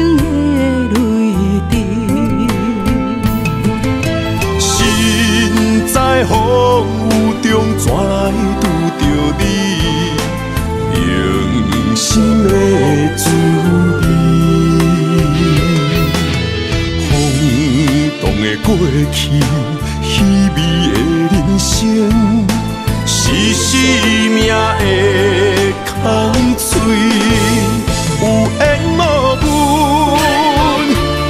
清的淚滴。身在風雨中，怎來拄著你？用心的滋味。風動的過去，稀微的人生，是生命的空喙。有緣無分，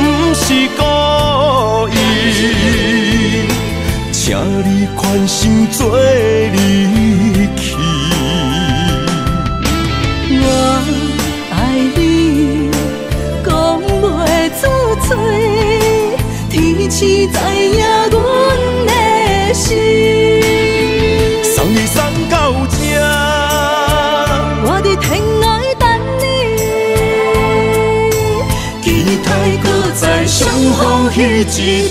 毋是故意，請你寬心做離去。我愛你，講袂出嘴，天星知影阮的心。送你送到這，我佇天涯等你，期待閣再相逢彼一日。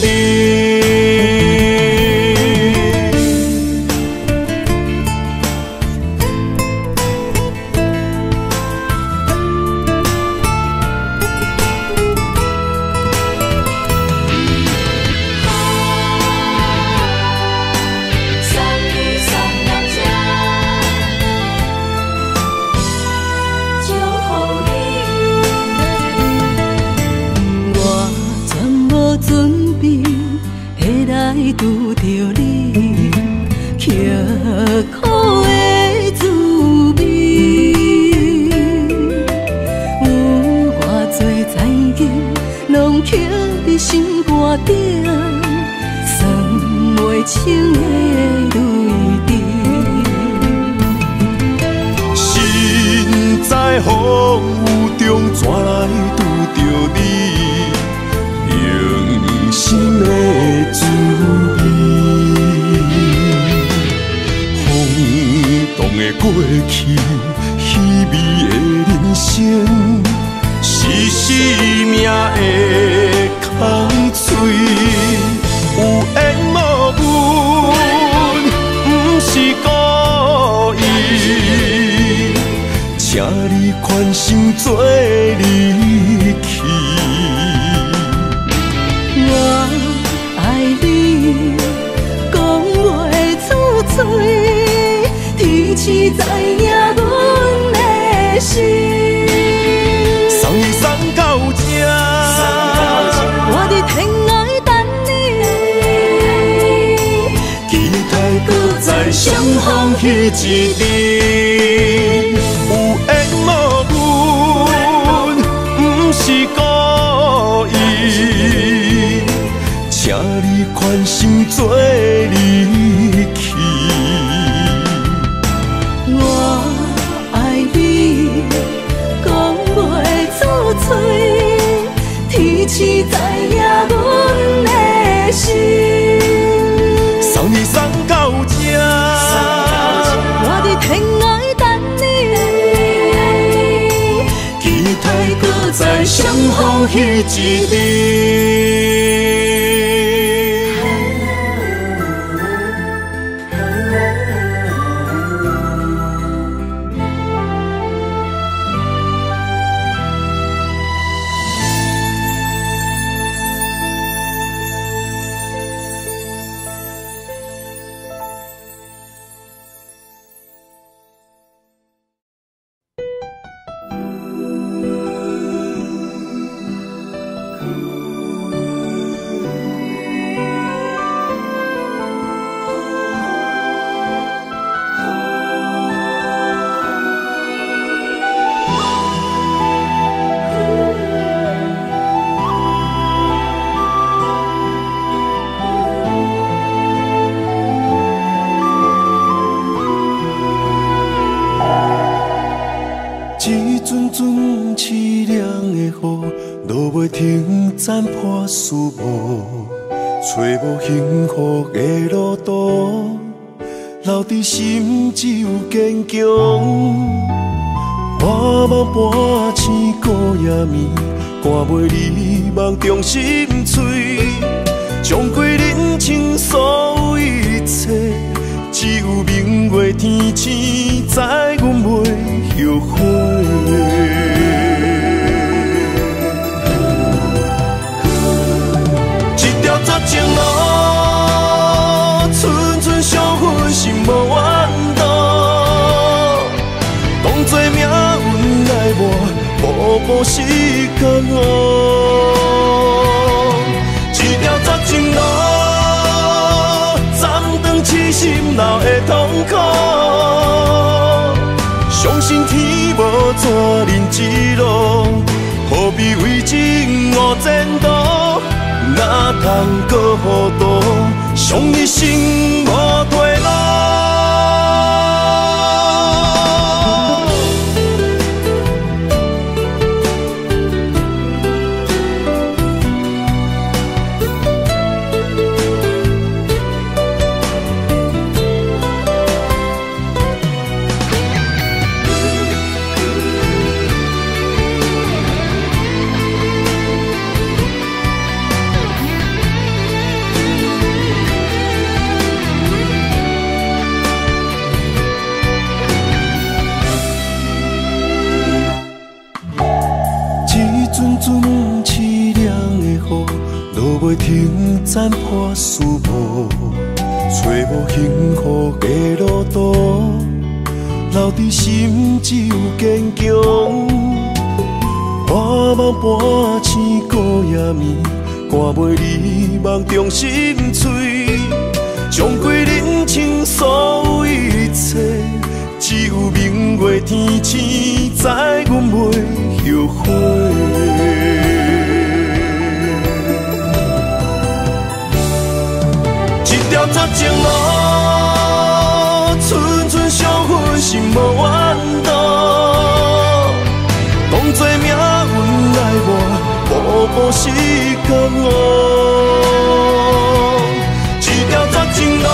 拄著你，刻苦的滋味，有偌濟殘忍，攏刻佇心肝頂，算袂清的淚滴。身在風雨中，怎來拄著你？用心的滋味。風動的過去，稀微的人生，是生命的空喙。有緣無分，毋是故意，請你寬心做離去。我愛你，講袂出嘴，天星知影阮的心。送你送到這，我佇天涯等你，期待閣再相逢彼一日。有緣無分，毋是故意，請你寬心做離去。我愛你，講袂出嘴，天星知影阮的心。送你送到這，我佇天涯等你，期待閣再相逢彼一日。一阵阵凄凉的雨，落袂停，斩破思无，找无幸福的路途，留伫心只有坚强。我梦半醒孤夜暝，看袂离梦中心碎，将归人生所有一切，只有明月天星，知阮袂后悔。步时间哦。一条绝情路，斩断痴心留的痛苦。相信天无纸人之路，何必为情误前途？哪通阁糊涂，伤一生无退路。袂停，斩破思无，找无幸福的路途，留伫心只有坚强。半梦半醒过夜暝，看袂离梦中心碎，将归人生所有一切，只有明月天星，知阮袂后悔。一条绝情路，寸寸伤痕心无怨妒。当作命运来我，步步时间哦。一条绝情路，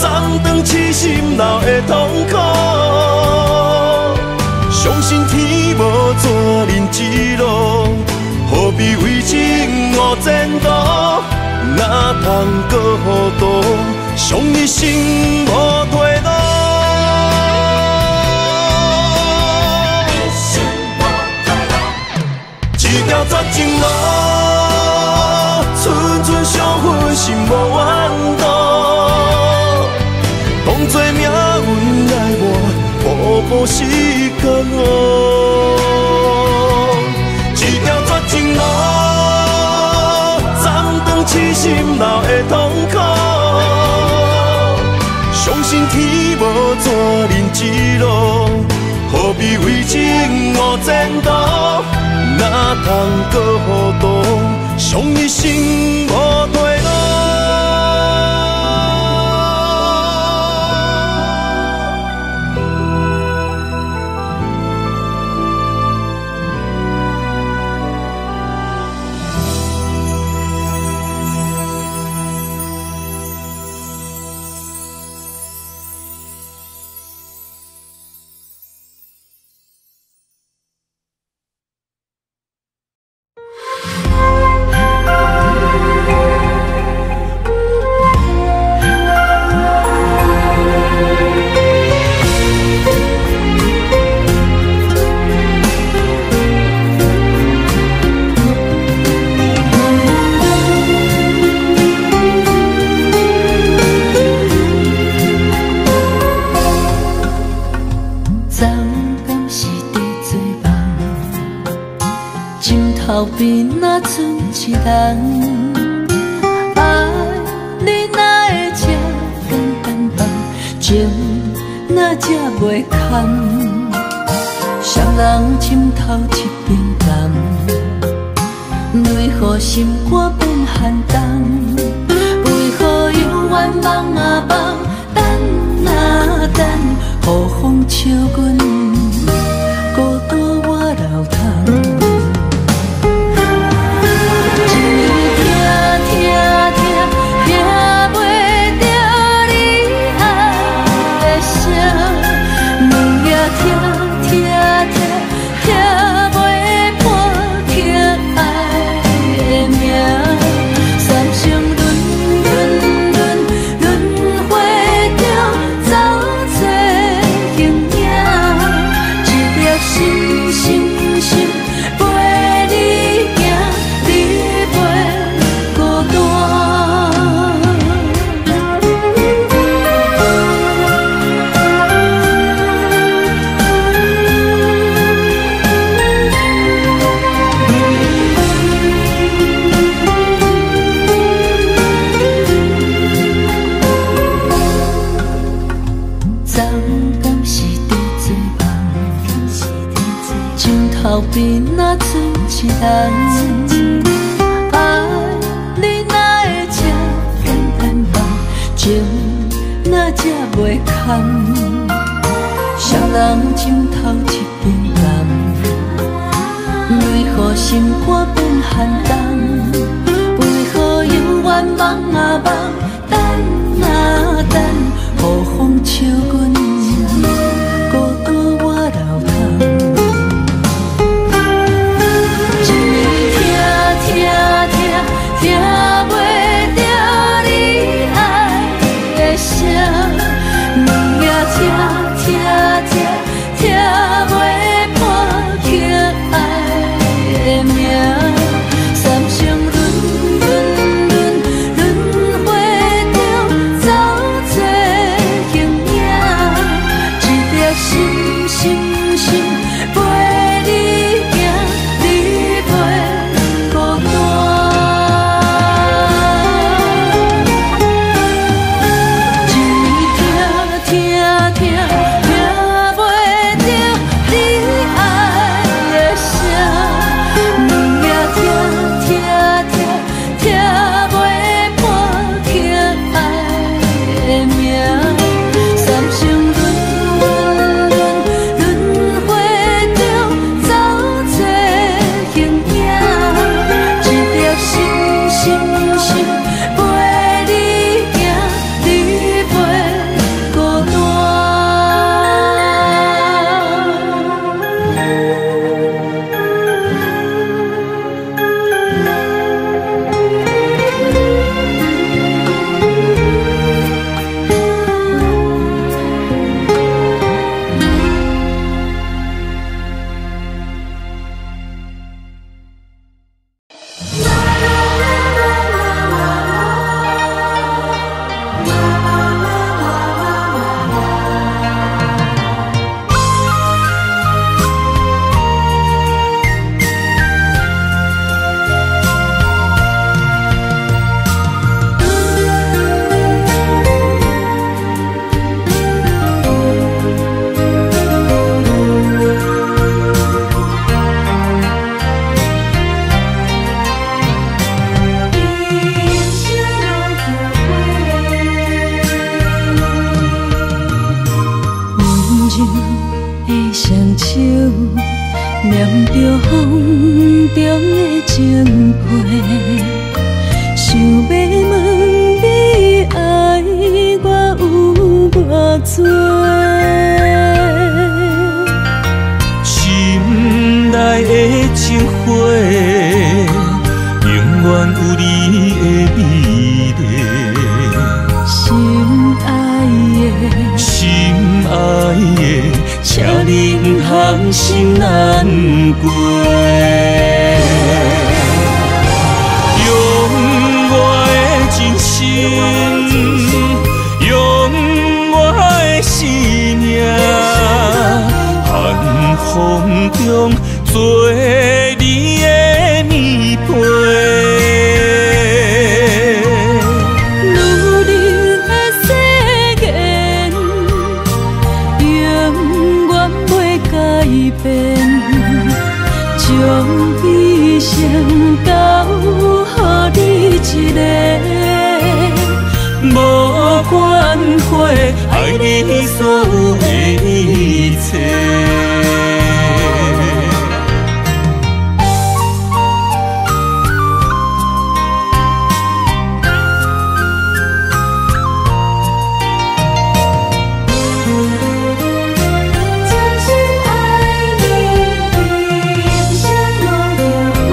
斩断痴心留的痛苦。相信天无纸人之路，何必为情误前途？哪通阁糊涂，伤一生无退路。一条绝情路，寸寸伤痕心无怨妒。当作命运来我，步步时间哦。一条绝情路，痴心留的痛苦，相信天无纸人之路，何必为情误前途？哪通阁糊涂，伤一生无退路。三生轮轮轮轮回。若賰一人？爱你哪会这简单放，情哪这袂堪？谁人枕头这边担？为何心肝变寒冬？为何犹原梦啊梦，等啊等，予风抽阮，孤单我流淌。一暝听听听，听袂著你爱的声，两夜听听听，听袂破去爱的名。三生轮轮轮轮回中走做形影，一粒心心心陪你行，你袂孤单。一暝听听听，听袂著你爱的声，两夜听听听，听袂破去爱的名。三生轮轮轮轮回中走做形影，一粒心心心陪你行，你袂孤单。温柔的双手，念着风中的情批，想欲问你爱我有偌济？心内的情花，永远有你的美丽。心爱的，心爱的，请你毋通心难过。用我的真心，用我的生命，寒风中做你的棉被。女人的誓言，永远袂改变，将一生交予你一个。无反悔，爱你所有的一切。真心爱你，今生无后悔。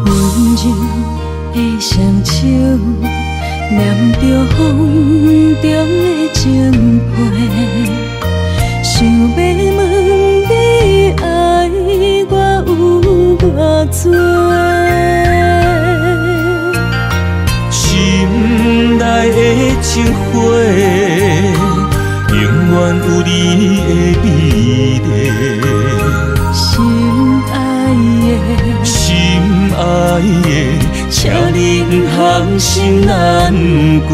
温柔的双手，念着风中的情批，想欲问你爱我有偌济？心内的情花，永远有你的美丽。心爱的，心爱的，请你毋通心难过。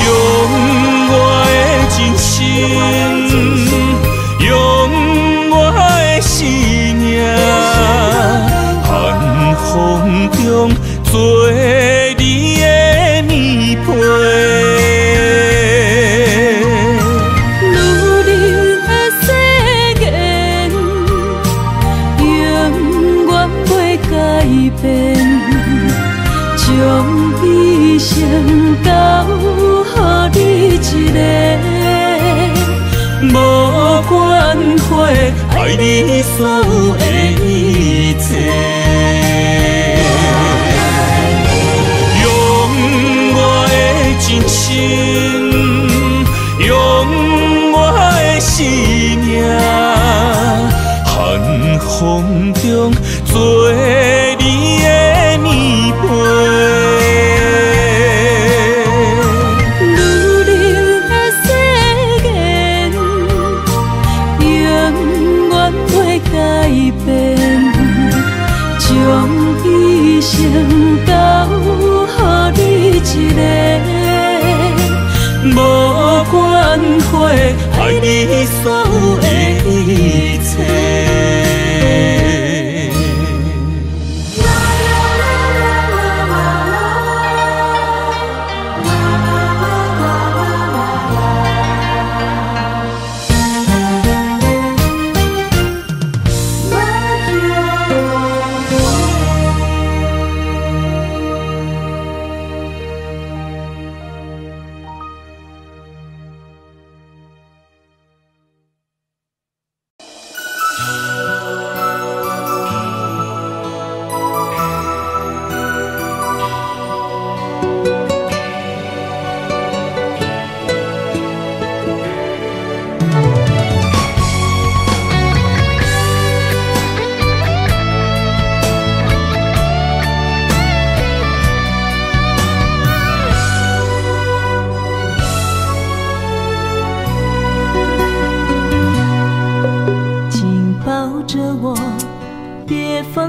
用我的真悔，爱你所有的一切。用我的真心，用我的生命，寒风中做你的棉被。女人的誓言，永远袂改变，将一生交予你一个。无关怀，爱你所有的一切。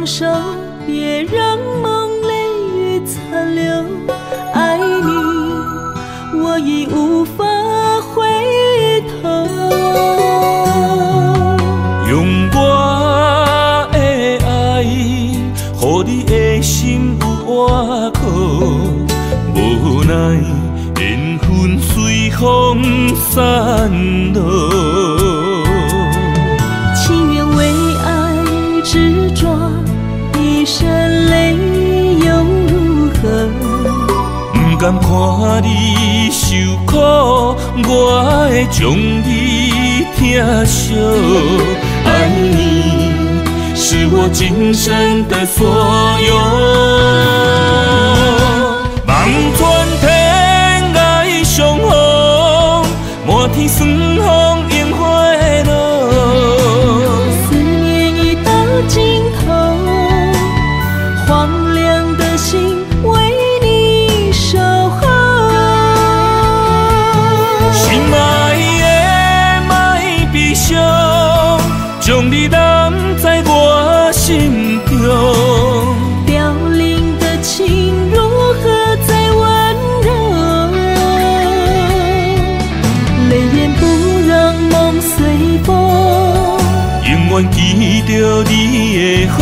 手，别让梦泪雨残留。爱你，我已无法回头。用我的爱，予你的心有倚靠。无奈缘分随风散落。情愿为爱执着。一生泪又如何？不甘看你受苦，我会将你疼惜。爱你是我今生的所有。望穿天涯相逢，满天霜风樱花落。思念已到尽头。荒凉的心为你守候，心爱的莫悲伤，将你揽在我心中。凋零的情如何再温柔？泪眼不让梦随风，永远记得你的好。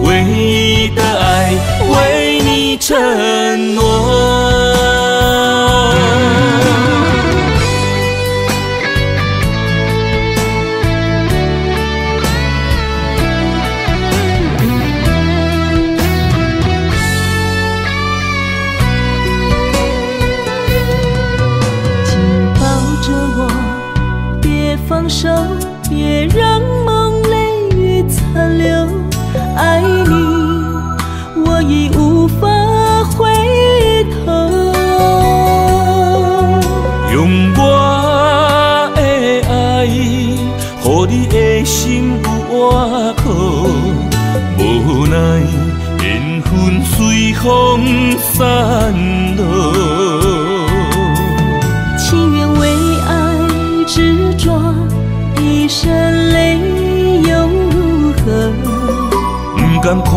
唯一的爱，为你承诺。紧抱着我，别放手，别让梦泪雨残留。爱你，我已无法回头。用我的爱，予你的心有倚靠。无奈缘分随风散落。情愿为爱执着，一生泪又如何？不甘看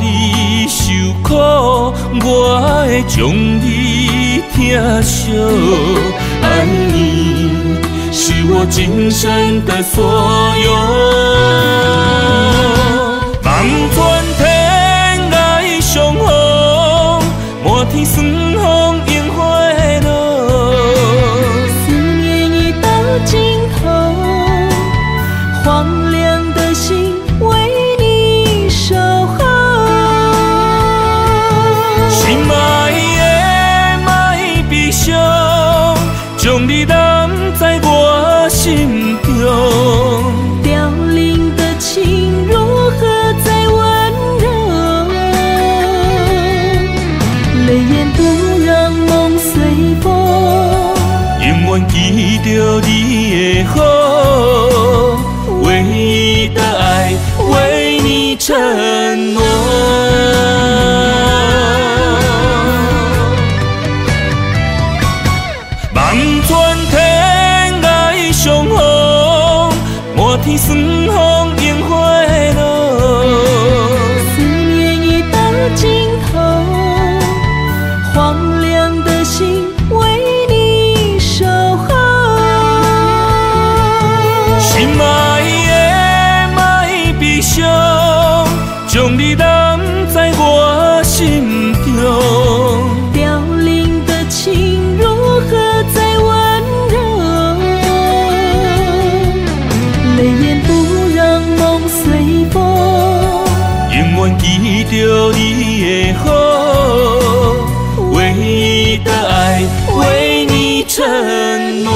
你受苦，我会将你疼惜。爱你是我今生的所有。望穿天涯相逢，满天霜风樱花落。思念已到尽头，荒凉的心为你守候。心爱的莫悲伤，将你揽在我心中。著你的好，唯一的愛，為你承諾。望穿天涯相逢，滿天霜風櫻花落。思念已到盡頭，荒涼的心為你守候。心愛的莫悲傷，將你攬在我心中。凋零的情如何再溫柔？淚眼不讓夢隨風，永遠記著你的好，唯一的愛，為你承諾。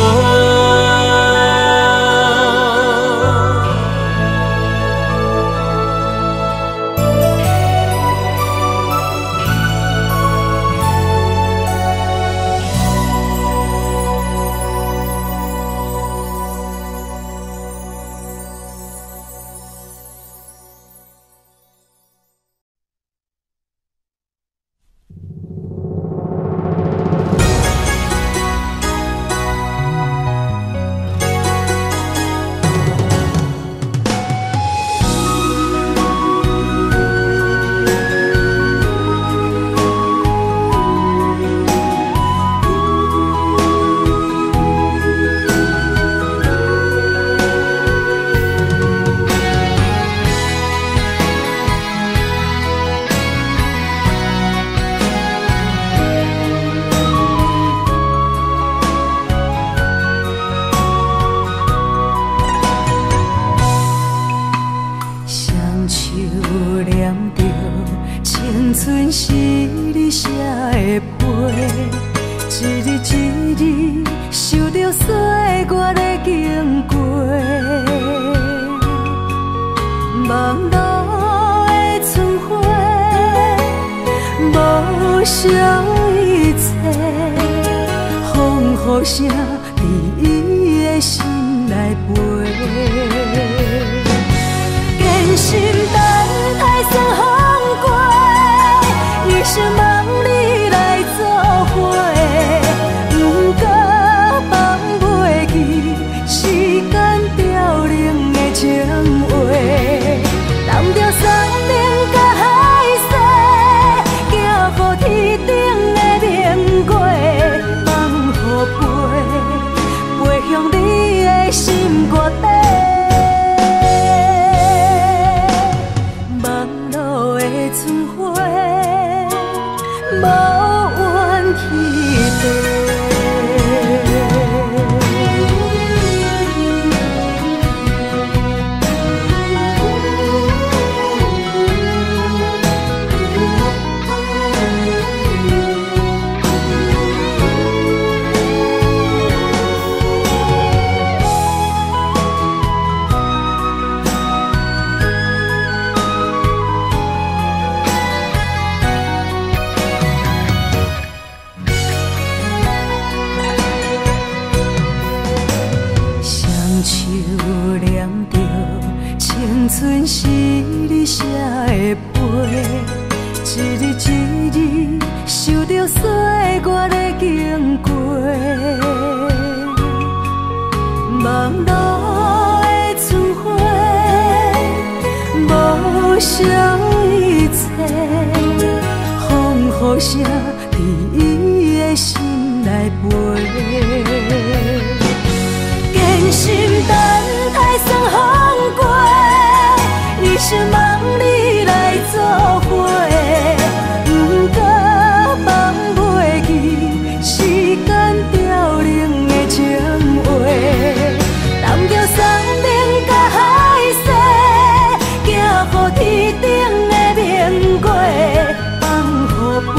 放予飛，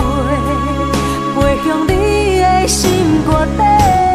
飛向你的心肝底。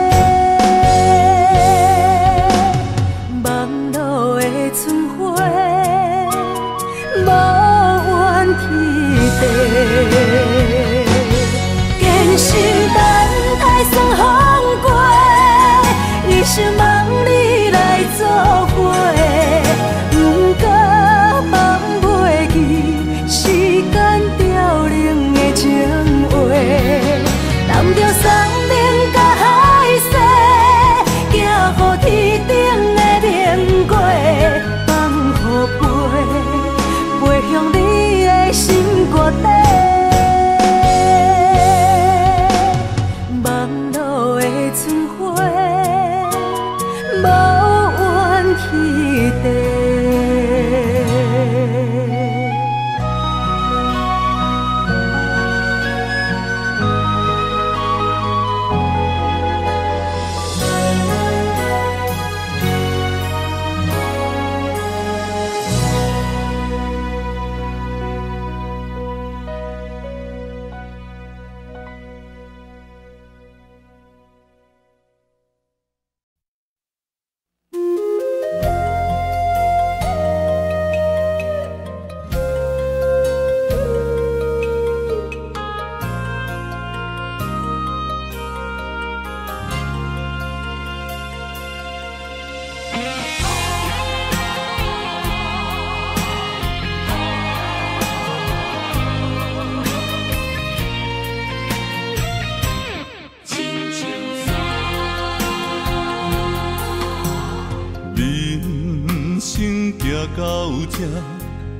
到這，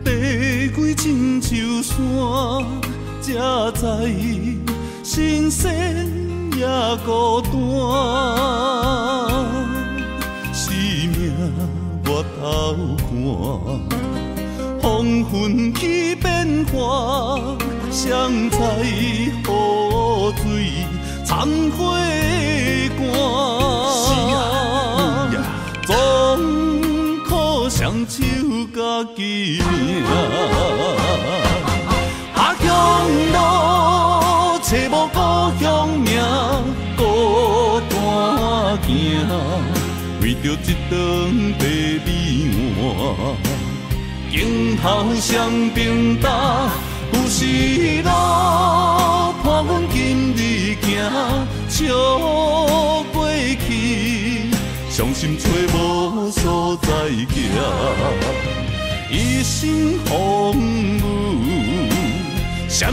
地鬼親像山，才知神仙也孤單。生命我头看，风云起变化，谁知雨水掺火干？总可双手家己命。下乡路，找无故乡名，孤单行，为著一顿白米碗，镜头双平担，有时路伴阮今日行，笑过去，伤心找无所在行，一生风雨，啥物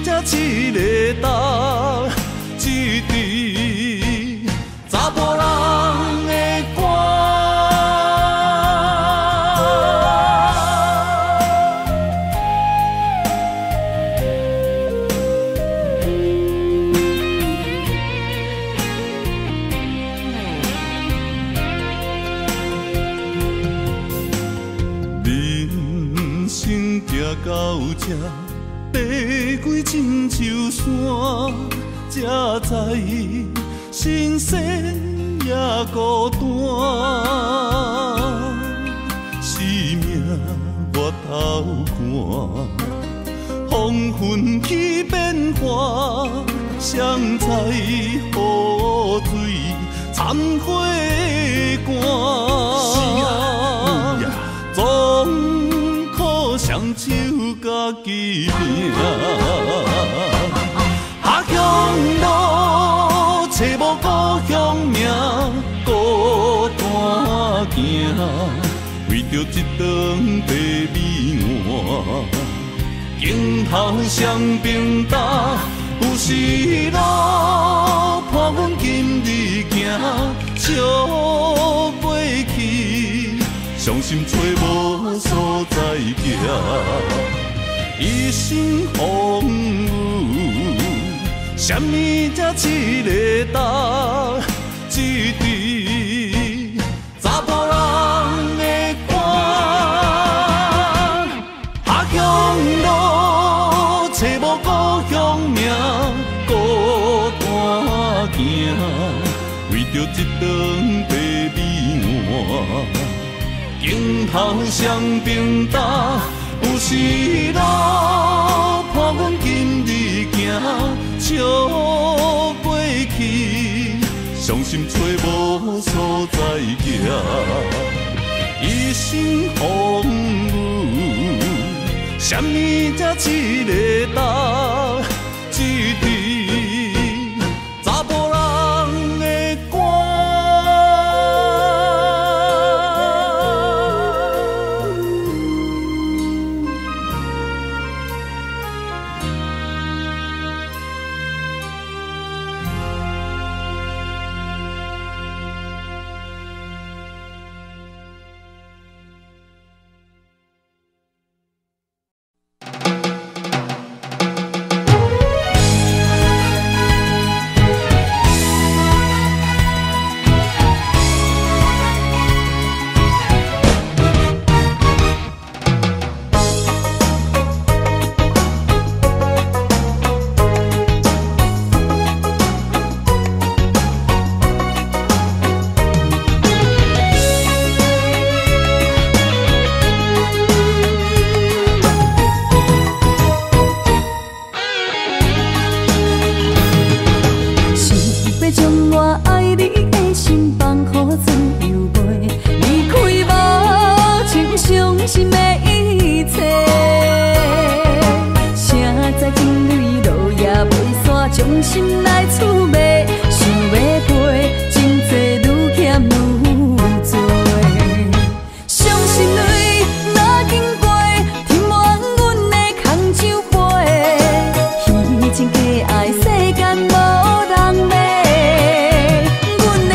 才一个担，一支查埔人的歌。人生行到這，地鬼親像山，才知神仙也孤單。生命我头看，风云起变化，谁知雨水掺火干？总可双手家己命。下乡路，找无故乡名，孤单行，为著一顿白米碗，镜头双平担，有时路伴阮今日行，笑过去，伤心找无所在行，一生风雨，啥物才一个担，一支查埔人的歌。下乡路，找无故乡名，孤单行，为著一顿白米碗，镜头双平担，有时路伴阮今日行，笑过去，伤心找无所在行，一生风雨，啥物才一个担，一支查埔人的歌。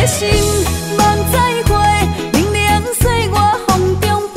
心梦再会，零零岁月风中飞。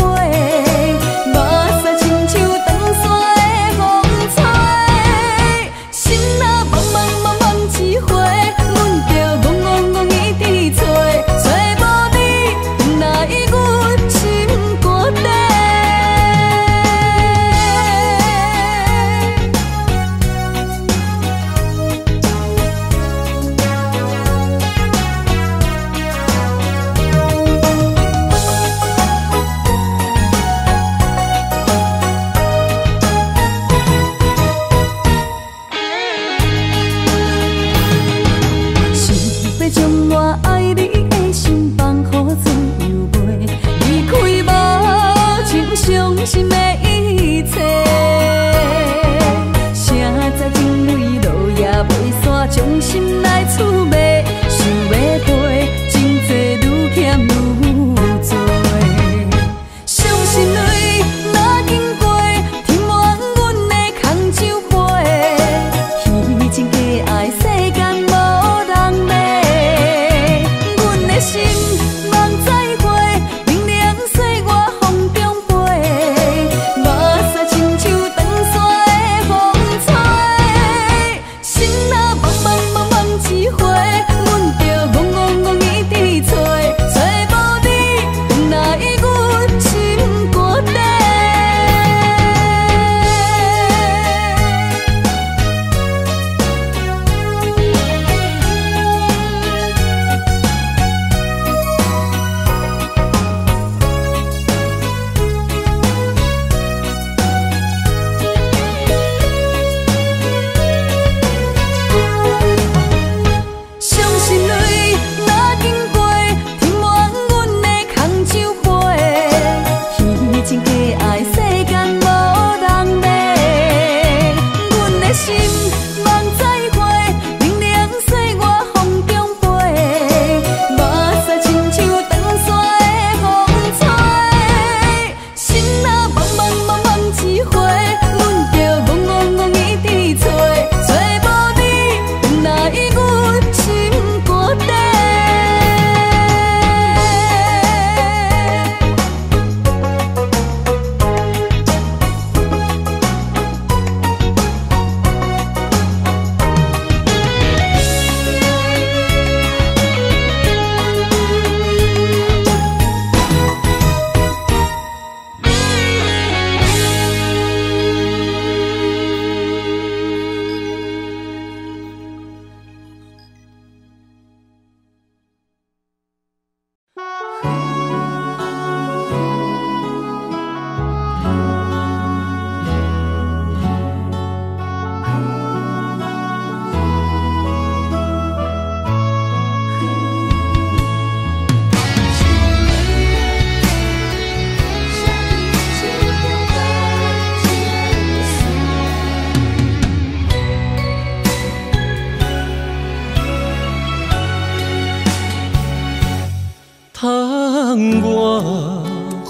窗外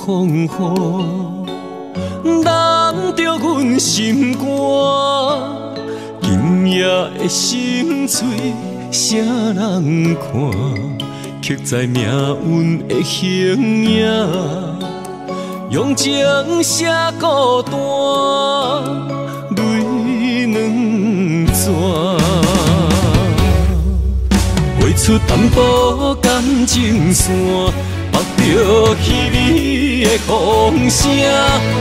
风雨，染著阮心肝。今夜的心碎，谁人看？刻在命运的形影，用情写孤单，泪两泉。画出淡薄感情线，缚著凄美的风声。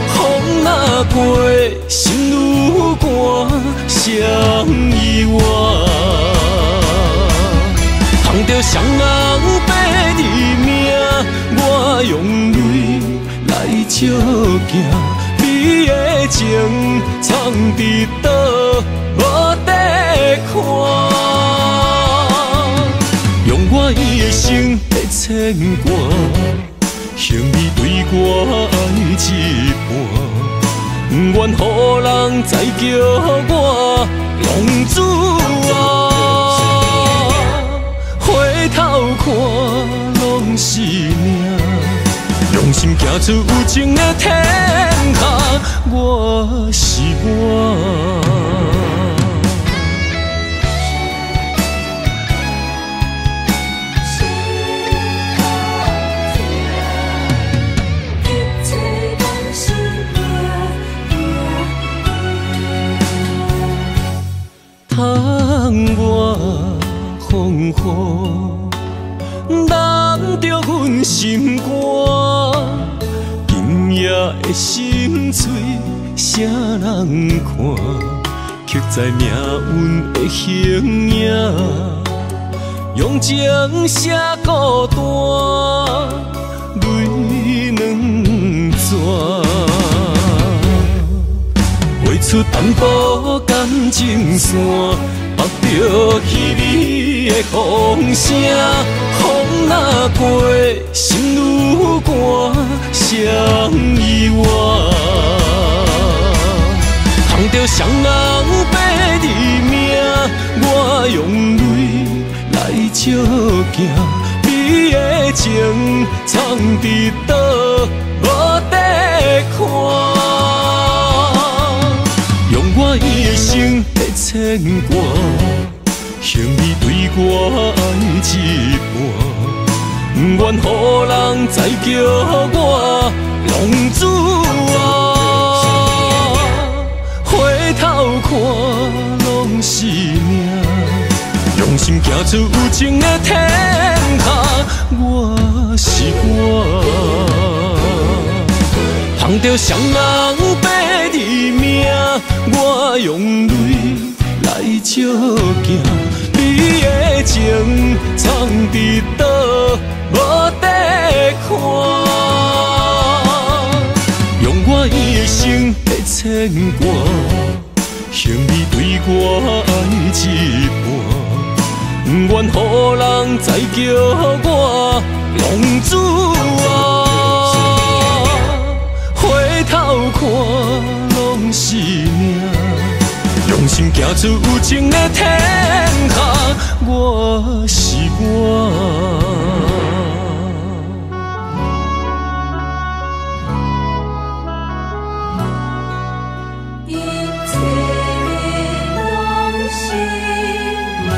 风若过，心愈寒，谁意外？碰著双人白日命，我用泪来照镜，你的情藏伫佗，无得看。用我一生的牵挂，还你对我爱一半，不愿予人再叫我浪子啊！回头看，拢是命，用心行出有情的天下，我是我。窗外风雨，染著阮心肝。今夜的心碎，谁人看？刻在命运的形影，用情写孤单，泪两泉。画出淡薄感情线，缚著凄美的风声。风若过，心愈寒，谁意外？碰著双人白日命，我用泪来照镜，你的情藏伫佗，无得看。用我一生的牵挂，还你对我爱一半，不愿予人再叫我浪子啊！回头看，拢是命，用心行出有情的天下，我是我。碰著双人白日命，我用泪来照镜，你的情藏伫佗，无得看。用我一生的牵挂，还你对我爱一半，不愿予人再叫我浪子啊！回头看，拢是命，用心行出有情的天下，我是我。一切拢是命。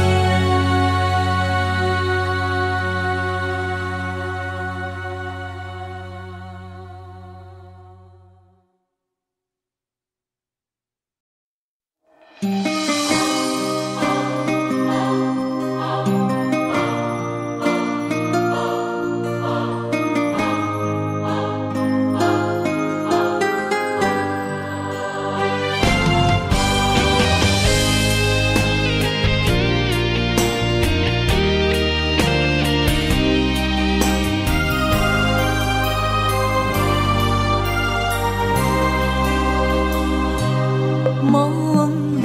梦里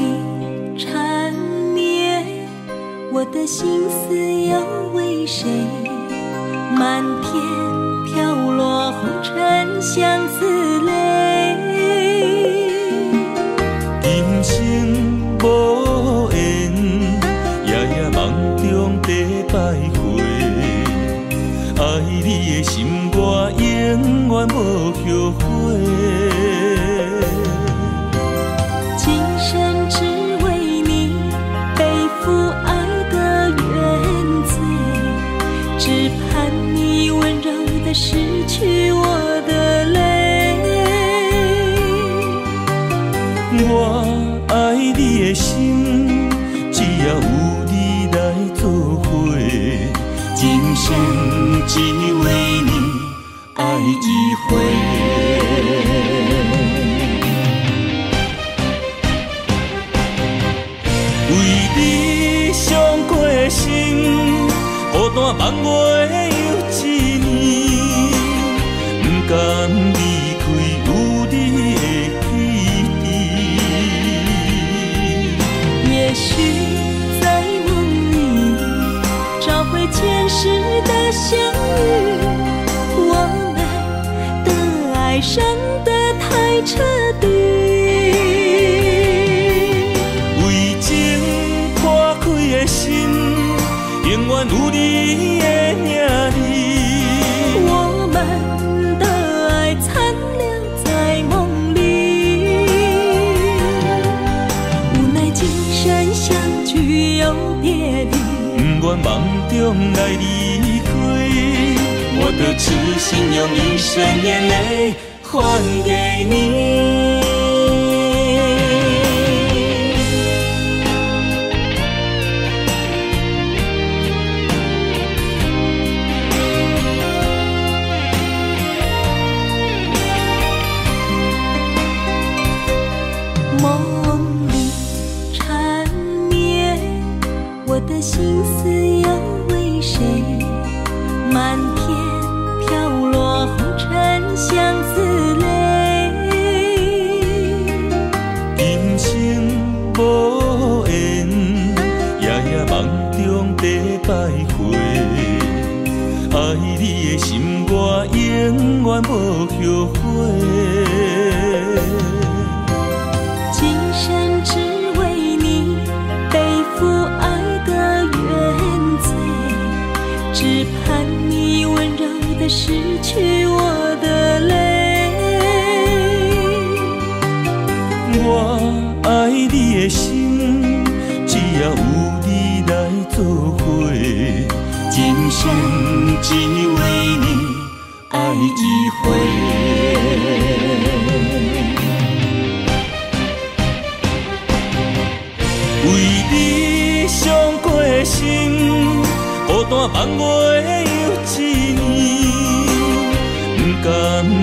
缠绵，我的心思又为谁？漫天飘落红尘相思泪。今生无缘，夜夜梦中在徘徊，爱你的的心，我永遠無後悔。今生只為你背負愛的原罪，只盼你溫柔的拭去我的淚。我愛你的心，只要有你來作伙，今生只為你愛一回。為你傷過心，孤單夢月又一年，不甘離開有你的記憶。也許在夢裡找回前世的相遇，我們的愛傷得太徹底。為情破開的心，永遠有你的名字。我們的愛殘留在夢裡，無奈今生相聚又別離。不願夢中來離開，我的痴心用一生眼淚還給你。夢裡纏綿，我的心思又為誰？漫天飄落紅塵相思淚。今生無緣，夜夜夢中在徘徊。愛你的心，我永遠無後悔。今生只為你背負愛的原罪，只盼你溫柔的拭去我的淚。我愛你的心，只要有你來作伙，今生只為你愛一回。為你傷過心，孤單夢月又一年，不甘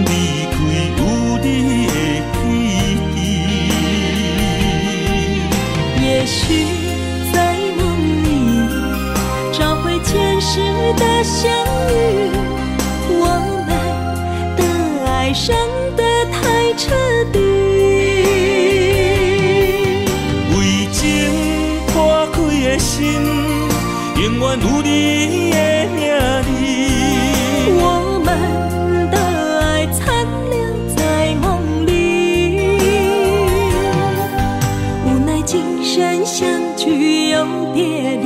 離開有你的記憶。也許在夢裡找回前世的相遇，我們的愛傷得太徹底。為情破開的心，永遠有你的名字。我們的愛殘留在夢裡，無奈今生相聚又別離。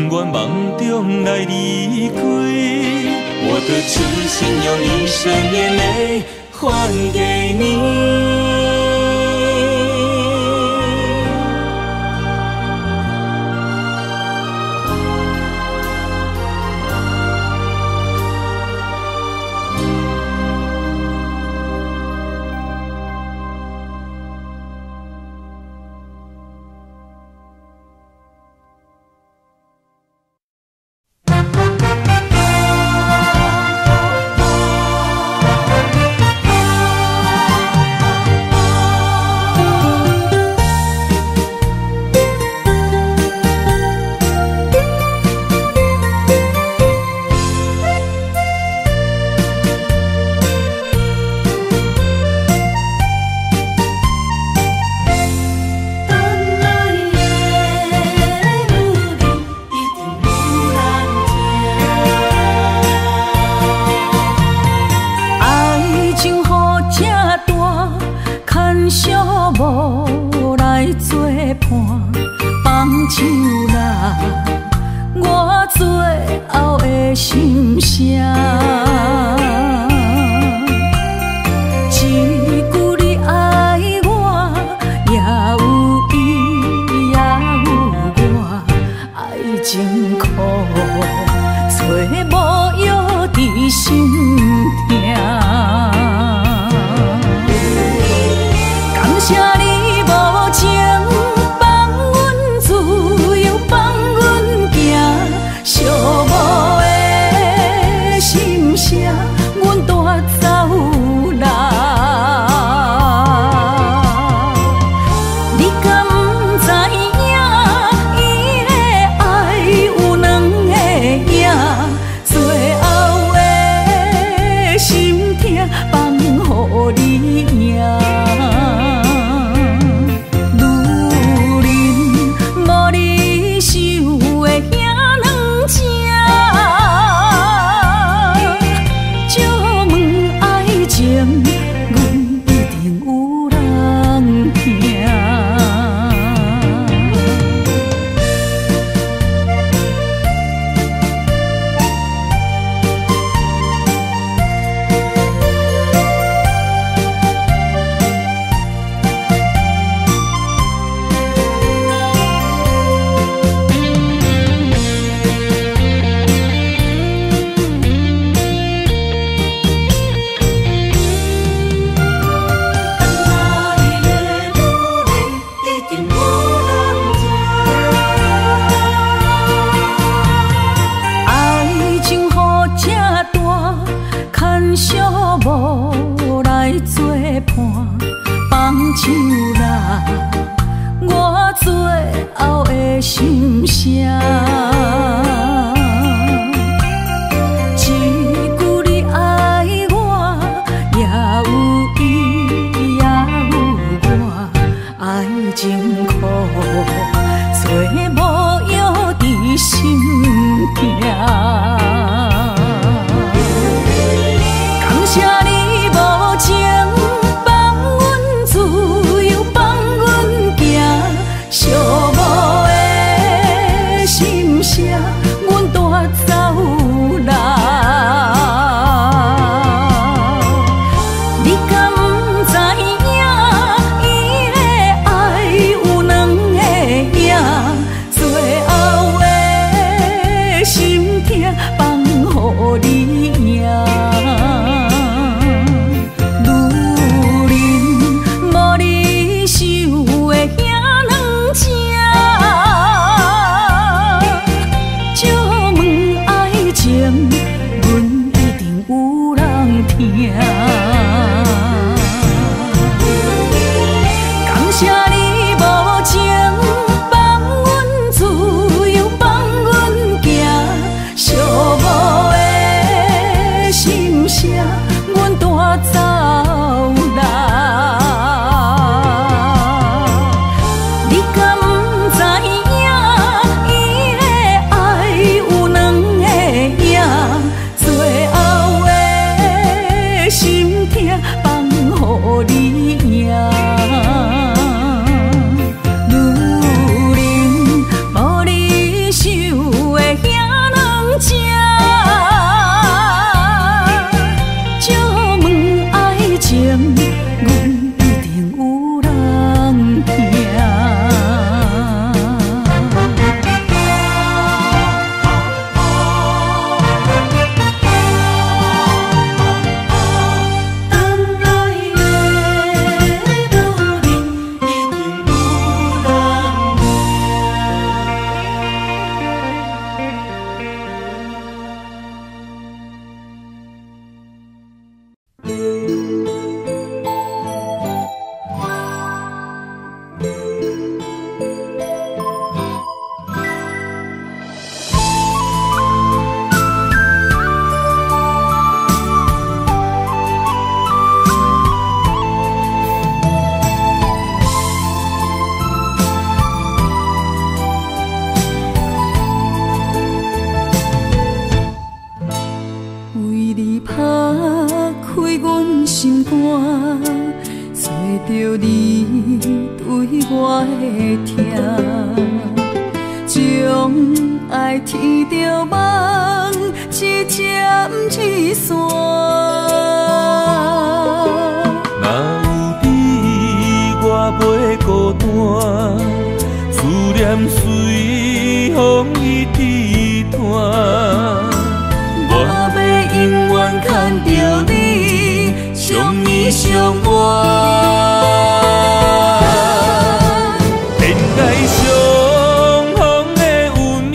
不願夢中來離開，我的痴心用一生眼淚還給你。聲，阮帶走人。你敢知影？伊的愛有兩个影，最後的心疼放予你贏。女人無你想的遐軟情，借問愛情，阮一定有人疼。愛情予這大，牽小無來作伴，放手啦，我最後的心聲。一句你愛我，也有伊，也有我，愛情苦，找無藥治心痛。感謝你無情，放阮自由，放阮行，寂寞的心聲，阮帶走人。你敢知影？伊的愛有兩個影，最後的心疼放予你贏。女人無你想的遐軟情，借問愛情，阮一定有人疼。感謝你無情，放阮自由，放阮行，寂寞的心聲，阮帶走人。你敢知影？伊的愛有兩個影，最後的心疼放予你贏。女人無你想的遐軟情，借問愛情，阮一定有人疼。等來的女人一定有人為你拍開阮心肝，找著你對我的疼，將愛天著夢一針一線。若有你，我袂孤單，思念隨風伊直傳。我欲永遠牽著你，相依相偎。天涯相逢的运命，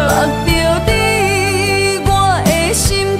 縛著你我的心肝，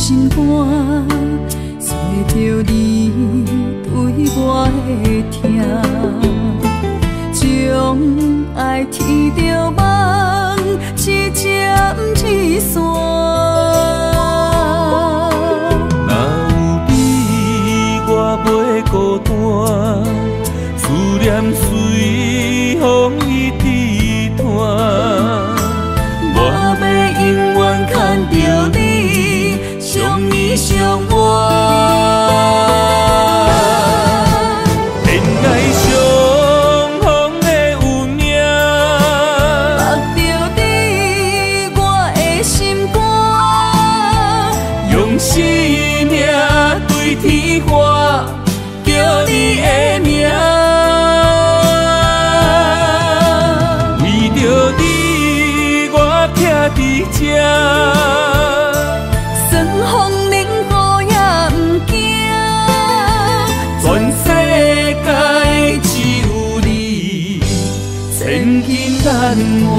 心肝，找著你对我的疼，将爱天著梦一针一线。若有你，我袂孤单，思念随风伊直传。我欲永远牵著你，相依相伴。恋爱相逢的运命，縛著你我的心肝，用生命对天喊，叫你的名。为著你，我徛伫这。霜风冷雨也毋惊，全世界只有你，千金难换。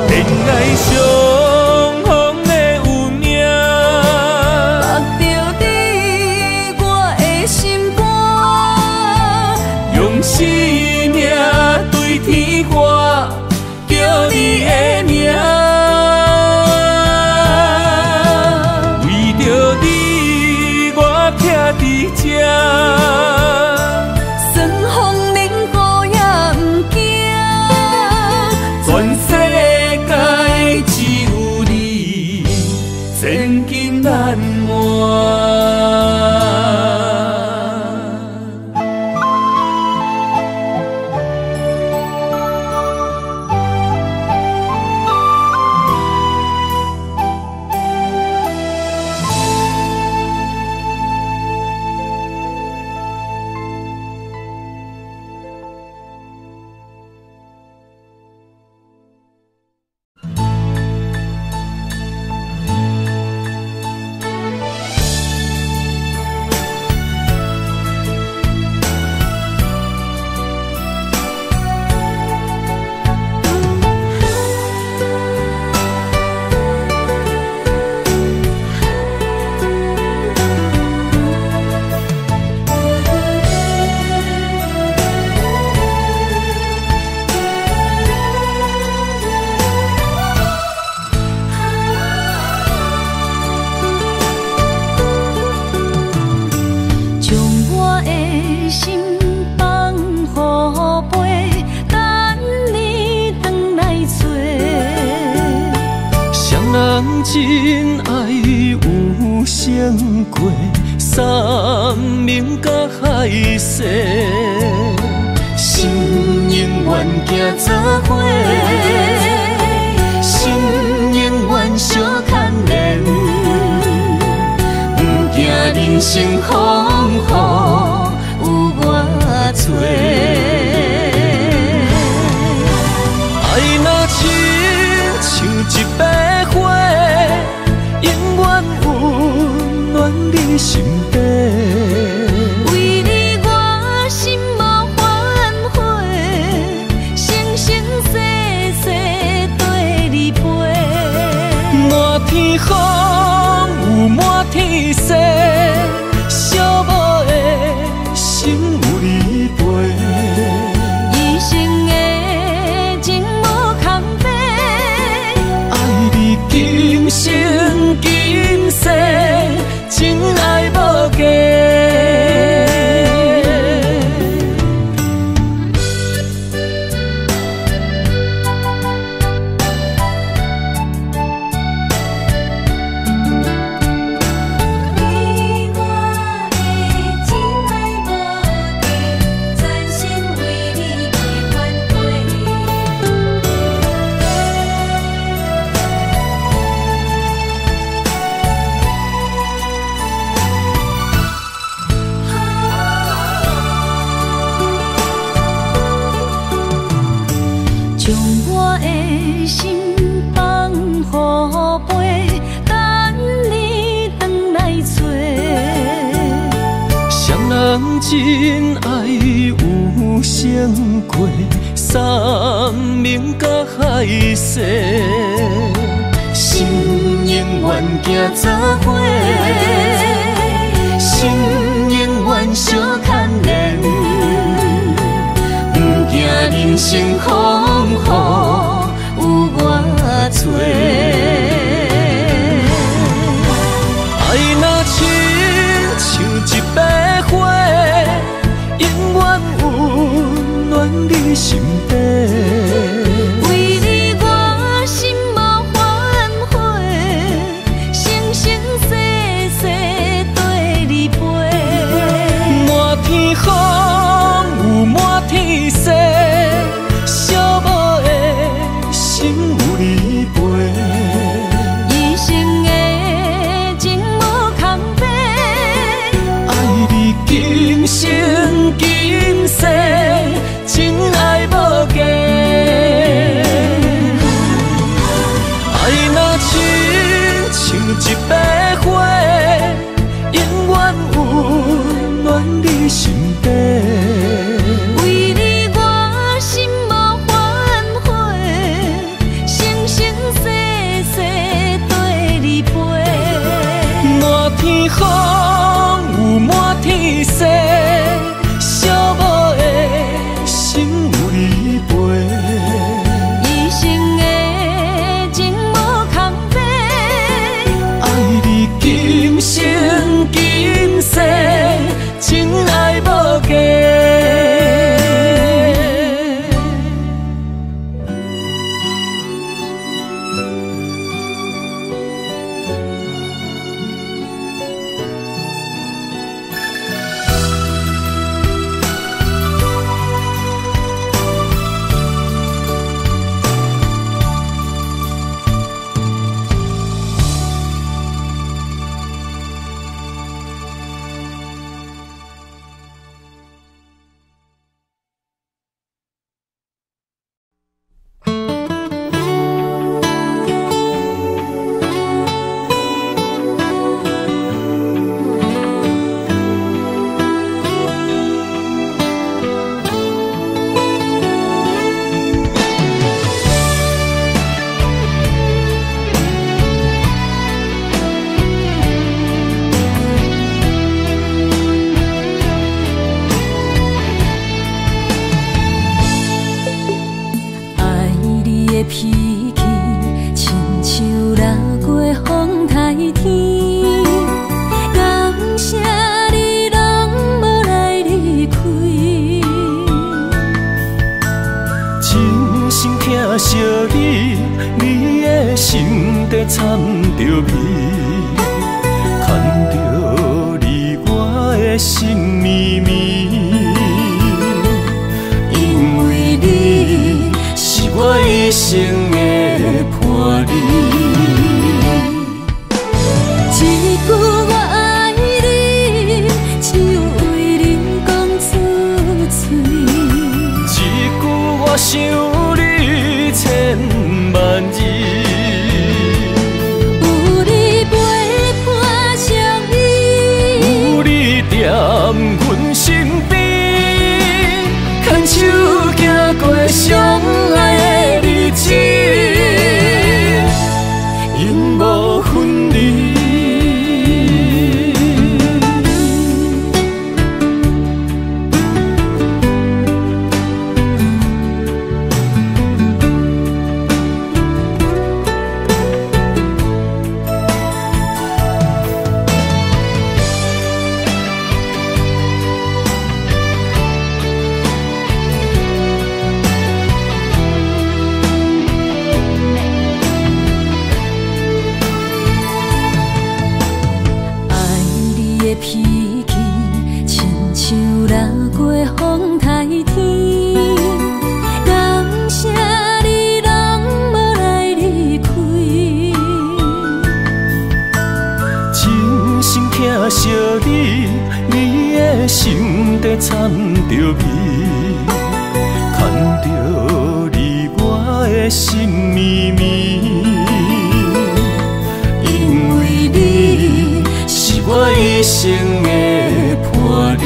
恋爱相逢的运命，縛著你我的心肝，用生命对天喊，叫你的名。为著你，我徛伫这。霜风冷雨也毋惊，全世界只有你，千金难换。将我的心放予飞，等你转来找。双人真爱有成过，山盟甲海誓，心永远行做伙，心永远相牵连，不惊人生风雨有偌多。爱若亲像一百花，永远温暖你心底。为你我心无反悔，生生世世缀你飞。满天风有满天星，寂寞的心有你陪。一生的情无空白，爱你今生今世，真爱无假。你我的真爱无假，全心为你袂反悔。将我的心放予飞，等你转来找。双人真爱有成过，山盟甲海誓，心永遠行做伙，心永远相牵连，不惊人生风雨有偌济。爱若亲像一把火，永远温暖你心底。为你我心无反悔，生生世世缀你飞。满天风雨满天星，寂寞的心有你陪。一生的情无空白，爱你今生今世，真爱无假。爱若亲像一把火，永远温暖你心底。为你我心无反悔，生生世世缀你飞。满天风雨满天星，寂寞的心有你陪。一生的情无空白，爱你今生今世，真爱无假。爱你的脾气，亲像落过风台天。感谢你拢无来离开。真心疼惜你，你的心底掺着味，牵着你我的心绵绵。因为你是我一生的伴侣。一句我爱你，只有为你讲出嘴。一句我想你千万字。有你陪伴相依，有你踮阮身边，牵手行过相爱的日子，永无分离。爱你的脾气，亲像落过风台天。感谢你拢无来离开。真心疼惜你，你的心底掺着味，牵着你我的心绵绵。因为你是我一生的伴侣。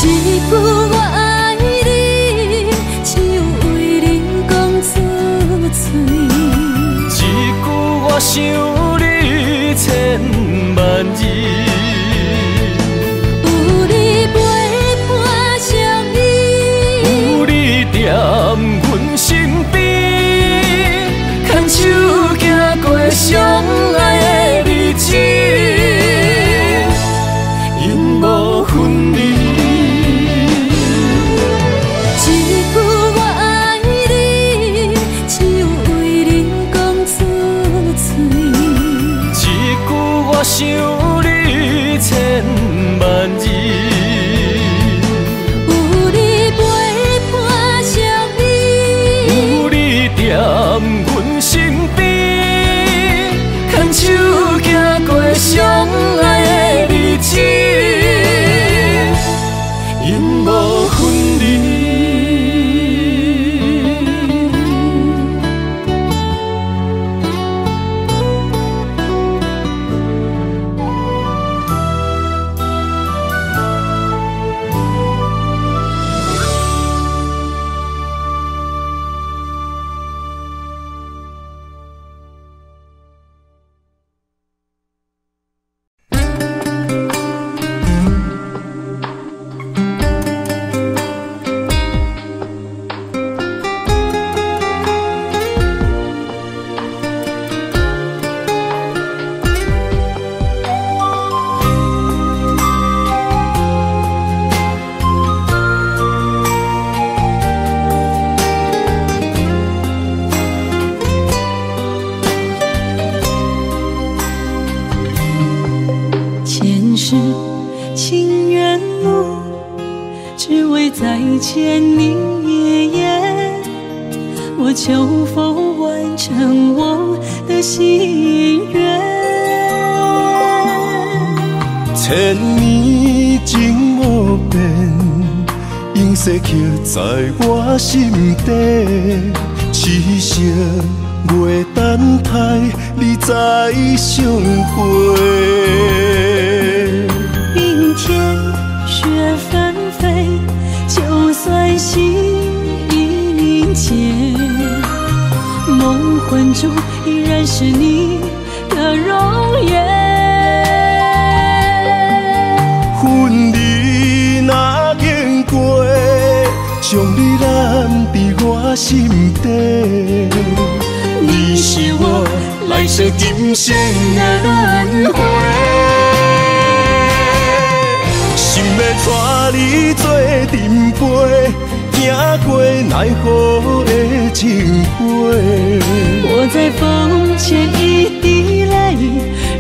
一句我爱你，只有为你讲出嘴。一只為再見你一眼。我求佛完成我的心願。千年情無變，永世刻在我心底。痴心袂等待你再相会。冰天雪紛飛，就算心已凝結，夢魂中依然是你的容顏。分離若經過，將你攬佇我心底。你是我來世今生的輪迴，心欲帶你做陣陪，行過奈何的情花。我在風前一滴淚，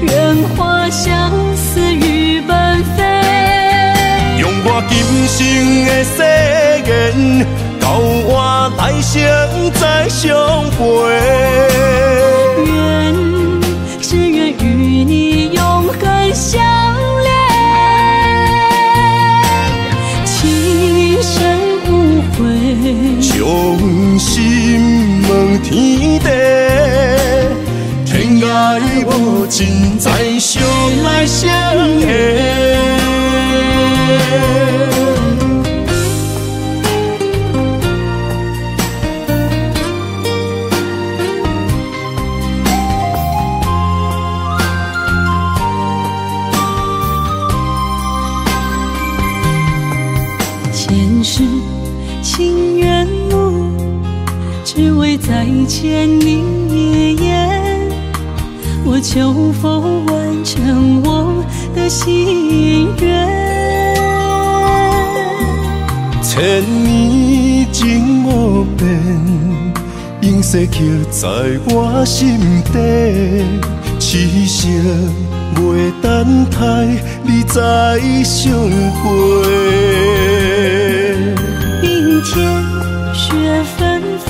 願化相思雨般飛。用我今生的誓言，到我來生再相陪。願，只願與你永恆相戀，情深無悔。將心問天地，天涯無盡，再相來相下。前世情緣霧，只為再見你一眼。我求佛完成我的心願。千年情無變，永世刻在我心底。痴心袂等待你再相會。冰天雪紛飛，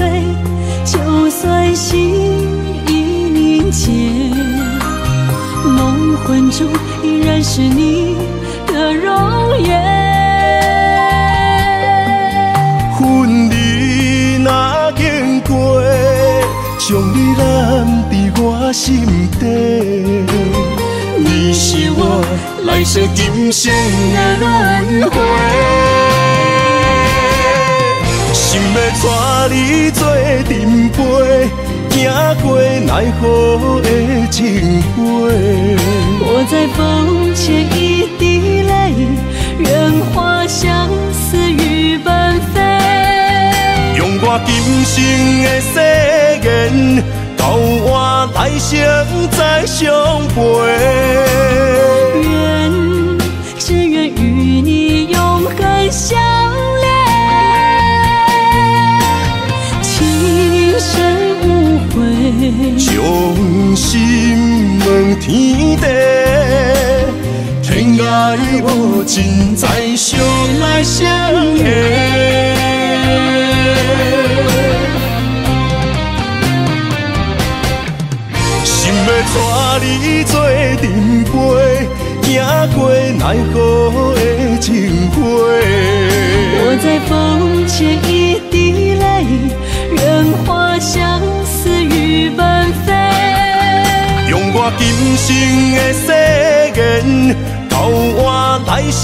就算心已凝結，夢魂中依然是你的容顏。分離若經過，將你攬佇我心底。你是我來世今生的輪迴，心欲帶你做陣陪，行過奈何的情花。我在風前一滴淚，願化相思雨般飛。用我今生的誓言，到我來生再相陪。願，只願與你永恆相戀，情深無悔。將心問天地，天涯無盡，再相來相下。心欲帶你做陣陪，行過奈何的情花。我在風前一滴淚，願化相思雨般飛。用我今生的誓言，到我來生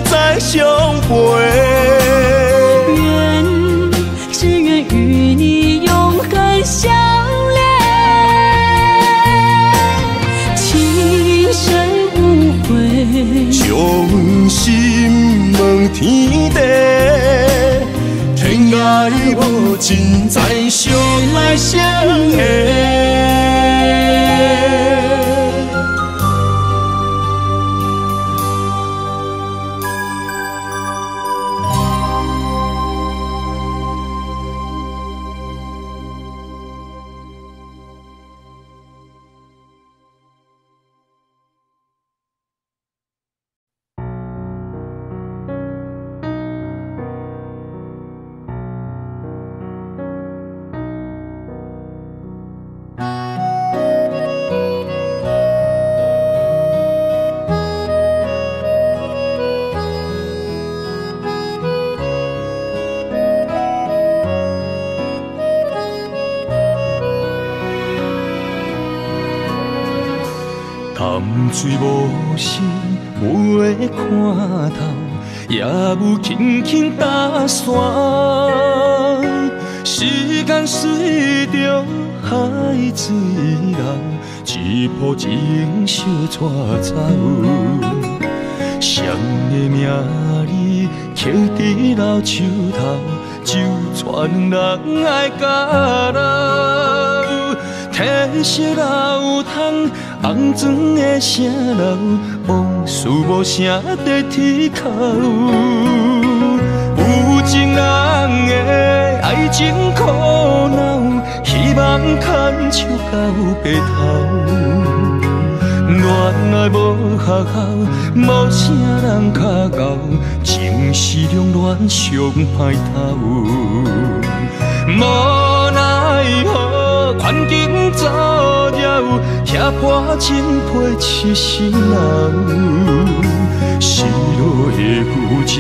再相陪。願，只願與你永恆相戀，情深無悔。將心問天地，天涯無盡，再相來相下。水無聲，無的看頭，也無輕輕搭線。時間隨著海水流，一波情相帶走。誰的名字刻佇老樹頭，酒泉人愛甲老。褪色老窗，红砖的城楼，往事无声在天口。有情人的爱情苦恼，希望牵手到白头。恋爱无学校，无啥人较𠢕，情是两恋上歹头。无奈何环境造了，拆破情批痴心人。失落的旧情，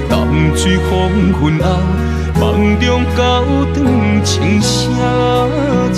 淡水黄昏后，梦中交转情声走。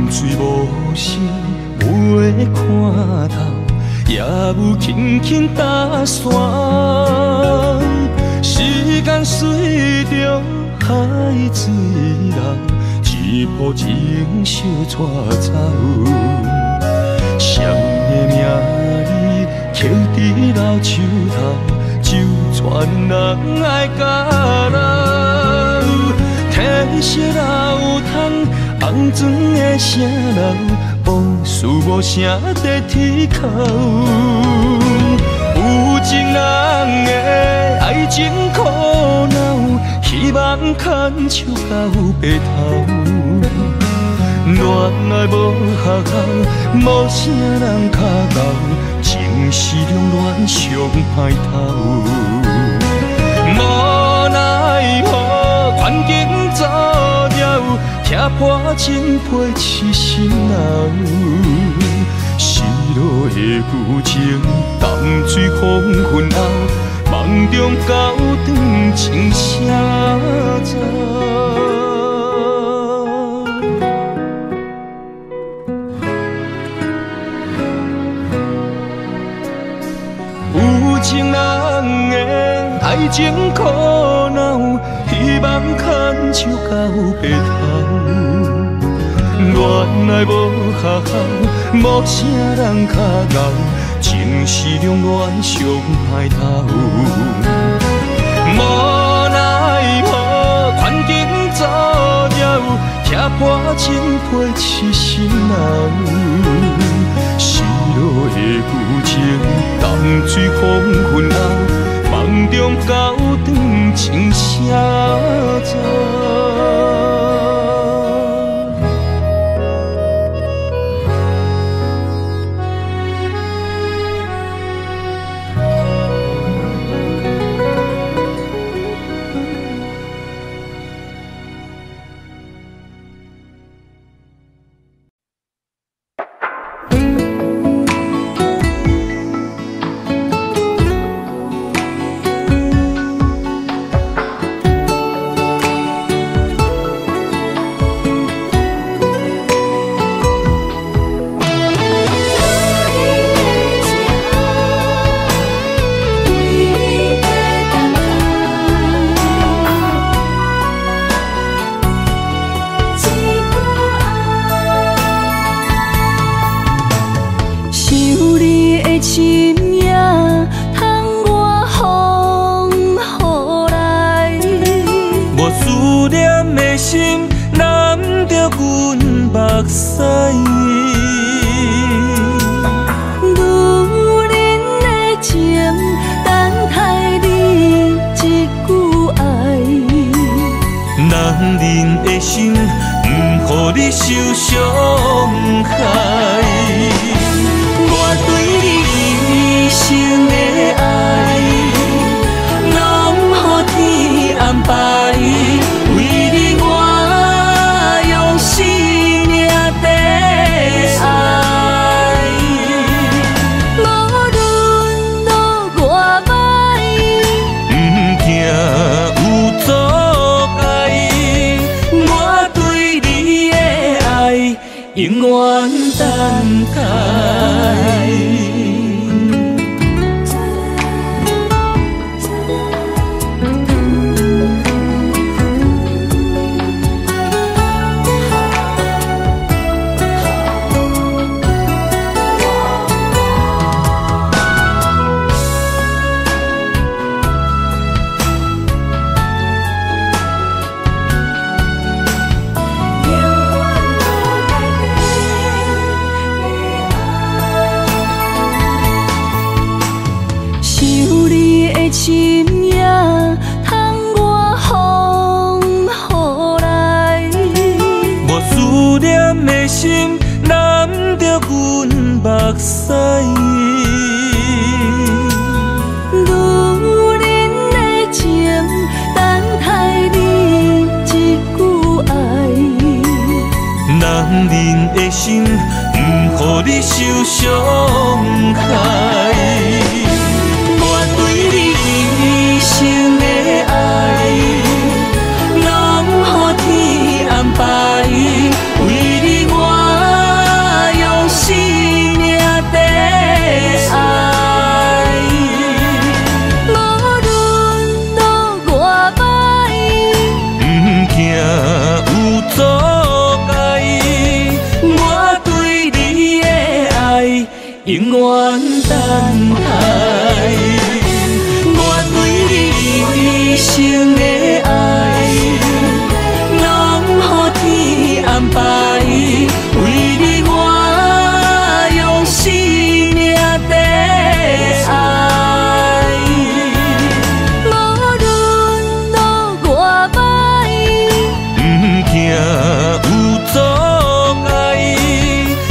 水无声，无的看头，也无轻轻搭线。时间随著海水流，一波情相带走。谁的名字刻佇老树头，酒泉人爱甲老。褪色老窗，红砖的城楼，往事无声在天口。有情人的爱情苦恼，希望牵手到白头。恋爱无学校，无啥人较𠢕，情是两恋上歹头。无奈何环境造了，拆破情批痴心人。失落的旧情，淡水黄昏后，梦中交转情声走。有情人的爱情苦恼，希望牵手到白头。恋爱无学校，无啥人较𠢕，情是两恋上歹头。无奈何环境造了，拆破情批痴心人。失落的旧情，淡水黄昏后，梦中交转情声走。我對你一生的愛，攏永遠等待。深夜窗外风雨来，我思念的心揽著阮目屎。女人的情，等待你一句爱。男人的心，毋予你受伤害。一生的爱，拢予天安排。为你我用生命在爱。无论路偌歹，毋惊有阻碍。我对你的爱，永远等待。一生的爱，拢予天安排。为你我用生命在爱。无论路偌歹，毋惊有阻碍。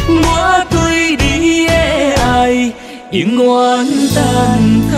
我对你的爱，永远等待。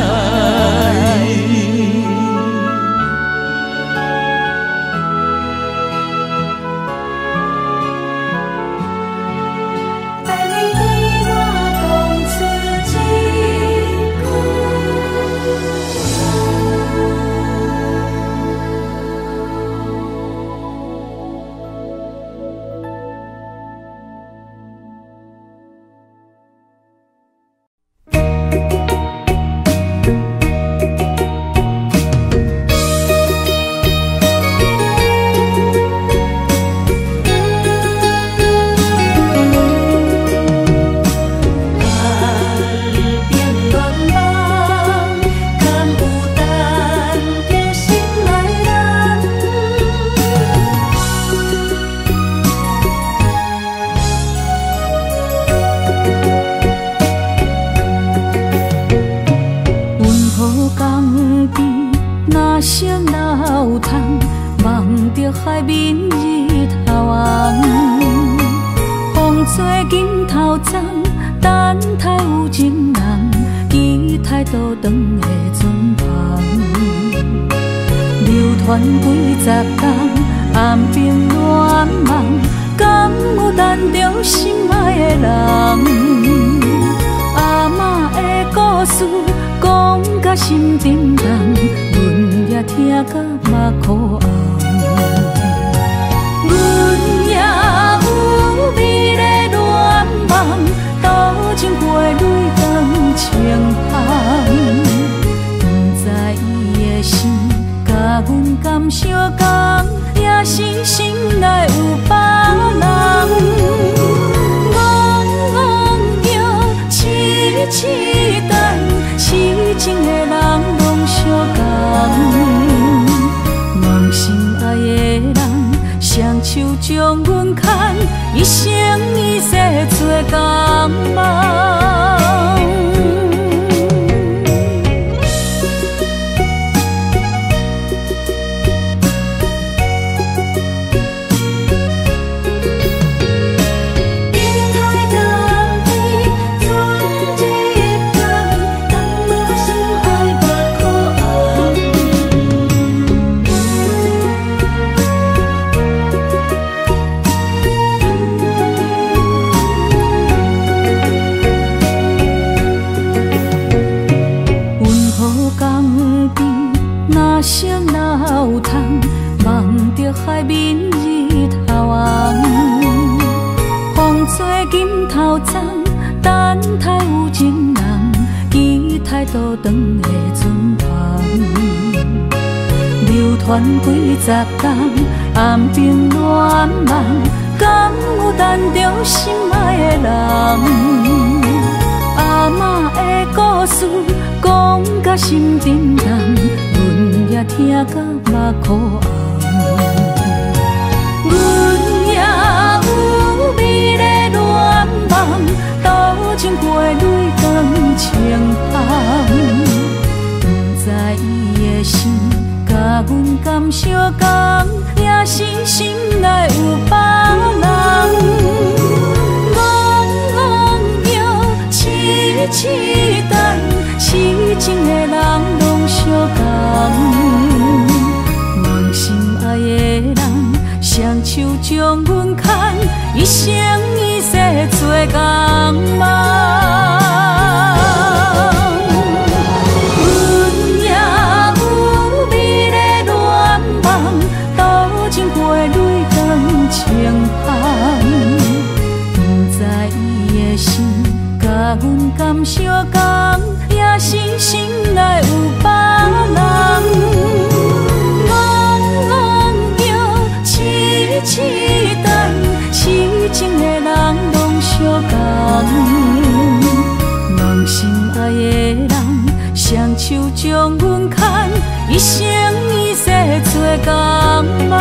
头鬃，等待有情人，期待倒转的船帆。流传几十冬，暗冰恋梦，敢有等著心爱的人？阿嬷的故事讲甲心沉重，阮也听甲目眶红。阮也有美丽恋梦，渡情过泪当情香，不知伊的心佮阮敢相共，也是心内有别人。戆戆叫，痴痴等，痴情的人拢相共。问心爱的人，双手将阮牵，一生一世做共梦。阮也有美丽恋梦，渡情过泪当情香，不知伊的心佮阮敢相共，也是心内有别人。戆戆叫，痴痴等，痴情的人拢相共。问心爱的人，双手将阮牵，一生一世做共梦。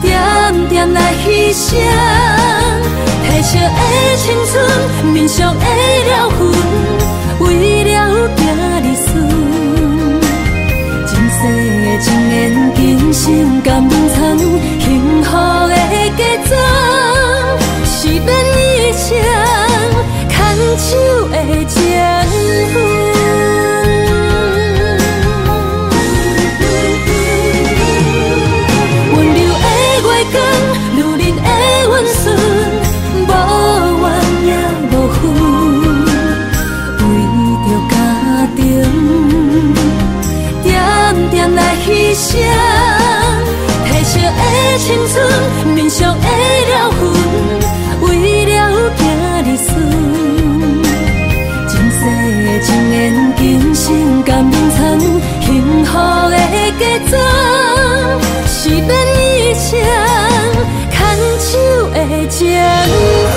点点来牺牲。色的青春，民俗的了魂，为了行儿孙。今世的情缘，今生甘藏，幸福的嫁妆，是免一生牵手的情分。温柔的月光，女人的温顺，无怨也无恨，为着家庭，点点来牺牲。褪色的青春，民俗的了魂，为了行儿孙。今世的情缘，今生甘藏，幸福的嫁妆，是免一生牵手的情分。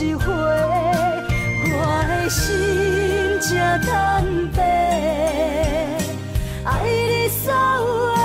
一回，我的心这坦白，愛你所有愛。